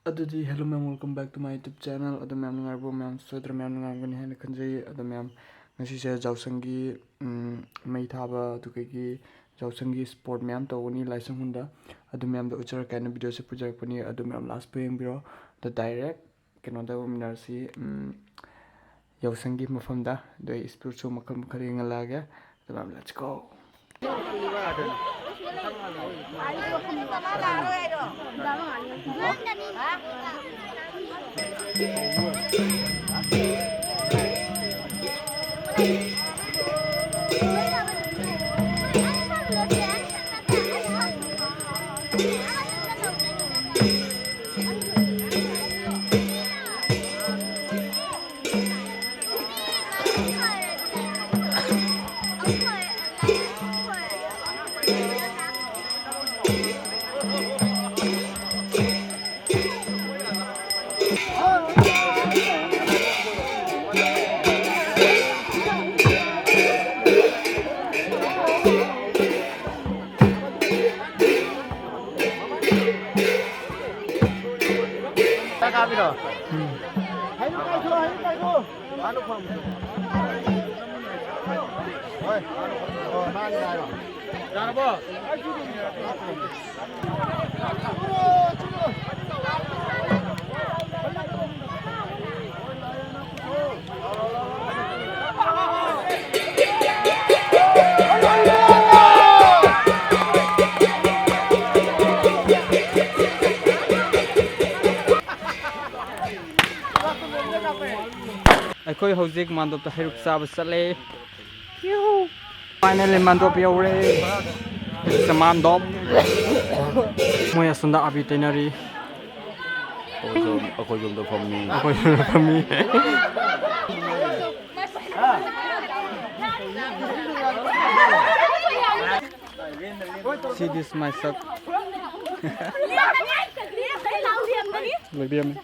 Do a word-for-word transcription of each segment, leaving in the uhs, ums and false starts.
ꯑꯗꯨꯗꯤ hello ꯃꯌꯥꯝ, welcome back to my YouTube channel. ꯑꯗꯣ ꯃꯌꯥꯝ ꯅꯨꯡꯉꯥꯏꯔꯤꯕꯣ? ꯃꯌꯥꯝ ꯁꯣꯏꯗ꯭ꯔ ꯃꯌꯥꯝ ꯅꯨꯡꯉꯥꯏꯔꯝꯒꯅꯤ ꯍꯥꯏꯅ ꯈꯟꯖꯩ꯫ ꯑꯗꯣ ꯃꯌꯥꯝ, ꯉꯁꯤꯁꯦ ꯌꯥꯎꯁꯪꯒꯤ, ꯎꯝ, ꯃꯩ ꯊꯥꯕ, ꯑꯗꯨꯗꯒꯤ ꯌꯥꯎꯁꯪꯒꯤ sport ꯃꯌꯥꯝ ꯇꯧꯒꯅꯤ ꯂꯥꯏꯁꯪ ꯍꯣꯜꯗ꯫ ꯑꯗꯨ ꯃꯌꯥꯝꯗꯣ ꯎꯠꯆꯔꯛꯀꯦ ꯍꯥꯏꯅ videoꯁꯦ ꯄꯨꯖꯔꯛꯄꯅꯤ꯫ ꯑꯗꯨ ꯃꯌꯥꯝ last ꯐꯥꯎ ꯌꯦꯡꯕꯤꯔꯣ꯫ ꯑꯗꯣ direct ꯀꯩꯅꯣꯗ ꯎꯃꯤꯟꯅꯔꯁꯤ, ꯎꯝ, ꯌꯥꯎꯁꯪꯒꯤ ꯃꯐꯝꯗ꯫ ꯑꯗꯣ ꯑꯩ sportꯁꯨ ꯃꯈꯜ ꯃꯈꯜ ꯌꯦꯡꯍꯜꯂꯛꯑꯒꯦ꯫ ꯑꯗꯣ ꯃꯌꯥꯝ, let's go꯫ ꯑꯩꯈꯣꯏ ꯍꯧꯖꯤꯛ ꯃꯥꯟꯗꯣꯞꯇ ꯍꯩꯔꯨꯛ ꯆꯥꯕ ꯆꯠꯂꯦ꯫ Finally ꯃꯥꯟꯗꯣꯞ ꯌꯧꯔꯦ꯫ It's a ꯃꯥꯟꯗꯣꯞ꯫ ꯃꯣꯏ ꯑꯁꯣꯝꯗ ꯑꯕꯤ ꯇꯩꯅꯔꯤ꯫ ꯑꯩꯈꯣꯏ ꯁꯣꯝ-, ꯑꯩꯈꯣꯏ ꯁꯣꯝꯗ ꯐꯝꯃꯤ꯫ ꯑꯩꯈꯣꯏ ꯁꯣꯝꯗ ꯐꯝꯃꯤ꯫ See this my ꯁꯛ꯫ ꯂꯣꯏꯕꯤꯔꯝꯃꯦ꯫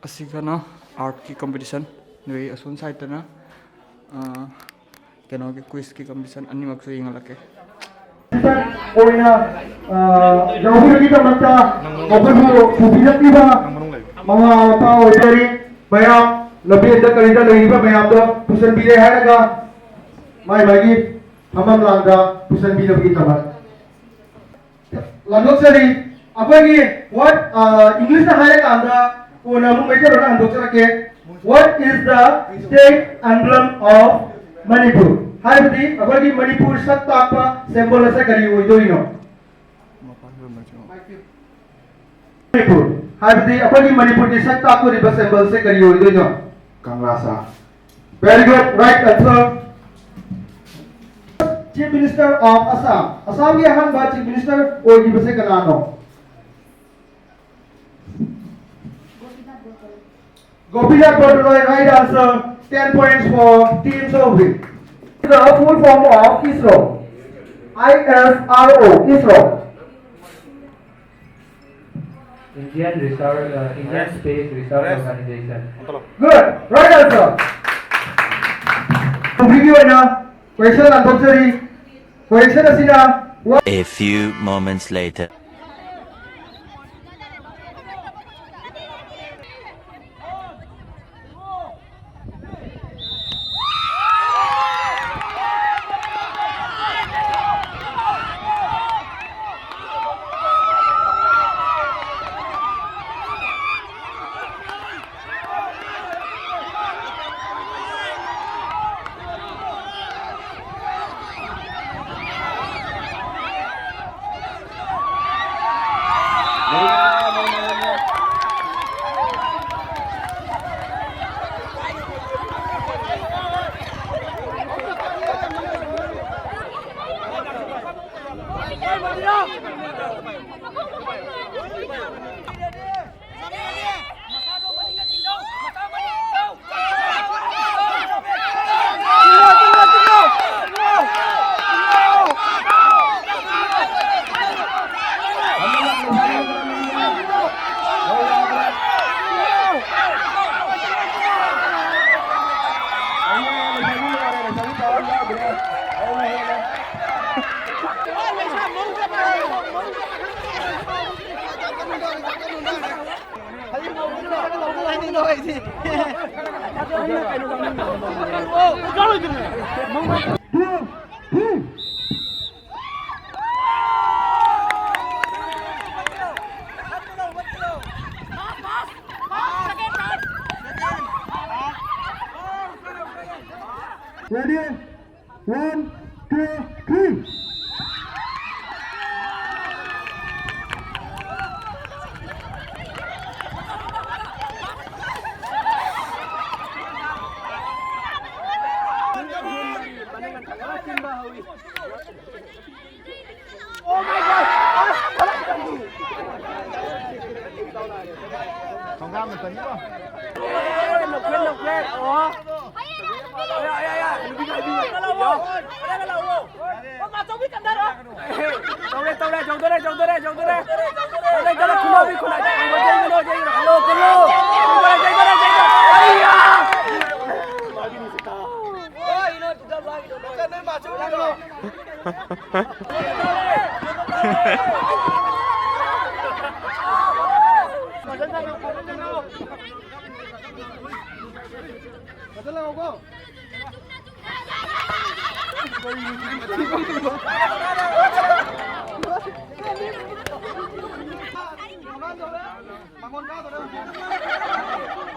ꯑꯁꯤꯒꯅ artꯀꯤ competition꯫ ꯅꯣꯏ ꯑꯁꯣꯝ sideꯇꯅ, ꯑ, ꯀꯩꯅꯣꯒꯤ ꯀ꯭ꯋꯤꯖꯀꯤ ꯀꯝꯄꯤꯇꯤꯁꯟ ꯑꯅꯤꯃꯛꯁꯨ ꯌꯦꯡꯍꯜꯂꯛꯀꯦ꯫ ꯑꯣꯏꯅ ꯌꯥꯎꯕꯤꯕꯒꯤꯗꯃꯛꯇ ꯃꯈꯣꯏꯕꯨ ꯄꯨꯕꯤꯔꯛꯂꯤꯕ ꯃꯃꯥ ꯃꯄꯥ ꯑꯣꯏꯖꯔꯤ꯫ ꯃꯌꯥꯝ ꯂꯝꯕꯦꯟꯗ ꯀꯔꯤꯗ ꯂꯩꯔꯤꯕ ꯃꯌꯥꯝꯗꯣ ꯄꯨꯁꯤꯟꯕꯤꯔꯦ ꯍꯥꯏꯔꯒ ꯃꯥꯏ ꯃꯥꯒꯤ ꯐꯝꯐꯝ ꯂꯥꯡꯗ ꯄꯨꯁꯤꯟꯕꯤꯅꯕꯒꯤꯗꯃꯛ ꯂꯥꯟꯊꯣꯛꯆꯔꯤ꯫ ꯑꯩꯈꯣꯏꯒꯤ what, English ꯇ ꯍꯥꯏꯔꯀꯥꯟꯗ ꯀꯣꯟꯅ ꯑꯃꯨꯛ ꯃꯩꯇꯩꯂꯣꯟꯗ ꯍꯟꯗꯣꯛꯆꯔꯛꯀꯦ꯫ What is the state emblem of Manipur? ꯍꯥꯏꯕꯗꯤ ꯑꯩꯈꯣꯏꯒꯤ ꯃꯅꯤꯄꯨꯔ ꯁꯛ ꯇꯥꯛꯄ symbol ꯑꯁꯦ ꯀꯔꯤ ꯑꯣꯏꯗꯣꯏꯅꯣ? ꯃꯅꯤꯄꯨꯔ ꯍꯥꯏꯕꯗꯤ ꯑꯩꯈꯣꯏꯒꯤ ꯃꯅꯤꯄꯨꯔꯒꯤ ꯁꯛ ꯇꯥꯛꯇꯣꯔꯤꯕ symbol ꯁꯦ ꯀꯔꯤ ꯑꯣꯏꯗꯣꯏꯅꯣ? ꯀꯪꯂꯥ ꯁꯥ꯫ Very good, right answer. Chief Minister of Assam. ꯑꯁꯥꯝꯒꯤ ꯑꯍꯥꯟꯕ Chief Minister ꯑꯣꯏꯈꯤꯕꯁꯦ ꯀꯅꯥꯅꯣ? Gopinath Bordoloi, right answer. Ten points for Team Souvik. The full form of ISRO. I S R O, ISRO. Indian Research, uh, Indian Space Research Organization. Good. Right answer. ꯍꯧꯖꯤꯛꯀꯤ ꯑꯣꯏꯅ question ꯂꯥꯟꯊꯣꯛꯆꯔꯤ꯫ Question ꯑꯁꯤꯅ A few moments later. Ready? One, two, three. Oh my God! ꯊꯣꯡꯒꯥꯝ ꯃꯇꯝꯅꯤꯀꯣ꯫ ꯂꯧꯈ꯭ꯔꯦ, ꯂꯧꯈ꯭ꯔꯦ꯫ ꯑꯣ꯫ ꯌꯥ, ꯌꯥ, ꯌꯥ꯫ ꯅꯨꯄꯤ ꯉꯥꯏꯕꯤ꯫ ꯇꯧꯔꯦ, ꯇꯧꯔꯦ, ꯌꯧꯗꯣꯔꯦ, ꯌꯧꯗꯣꯔꯦ, ꯌꯧꯗꯣꯔꯦ꯫ ꯇꯧꯔꯦ, ꯇꯧꯔꯦ, ꯈꯨꯟꯅꯧꯕꯤ, ꯈꯨꯟꯅꯧꯕꯤ꯫ ꯍꯜꯂꯣ, ꯀꯜꯂꯣ꯫ ꯌꯧꯗꯣꯔꯦ, ꯌꯧꯗꯣꯔꯦ, ꯌꯧꯗꯣꯔꯦ꯫ ꯑꯩꯌꯥ!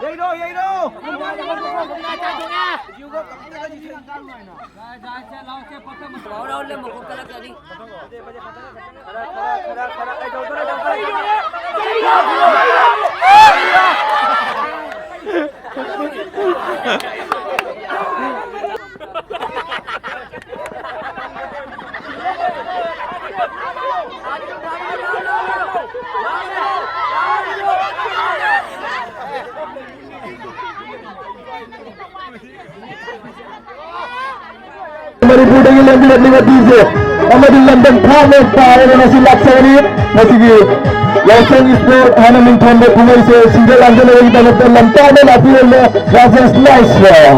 ꯌꯩꯔꯣ, ꯌꯩꯔꯣ! ꯃꯅꯤꯄꯨꯔꯗꯒꯤ ꯂꯦꯡꯕꯤꯔꯛꯂꯤꯕ ꯗꯤ ꯖꯦ ꯑꯃꯗꯤ ꯂꯝꯗꯝ ꯊꯥꯞꯅ ꯄꯥꯏꯔꯒ ꯉꯁꯤ ꯂꯥꯛꯆꯕꯅꯤ꯫ ꯃꯁꯤꯒꯤ ꯌꯥꯎꯁꯪ ꯏꯁꯄꯣꯔꯠ ꯍꯥꯏꯅ ꯃꯤꯡꯊꯣꯟꯕ ꯀꯨꯝꯍꯩꯁꯦ ꯁꯤꯗ ꯂꯥꯡꯖꯅꯕꯒꯤꯗꯃꯛꯇ ꯂꯝꯇꯥꯅ ꯂꯥꯛꯄꯤꯔꯝꯕ ꯔꯥꯖꯦꯁ ꯂꯥꯏꯁ꯭ꯔꯝ꯫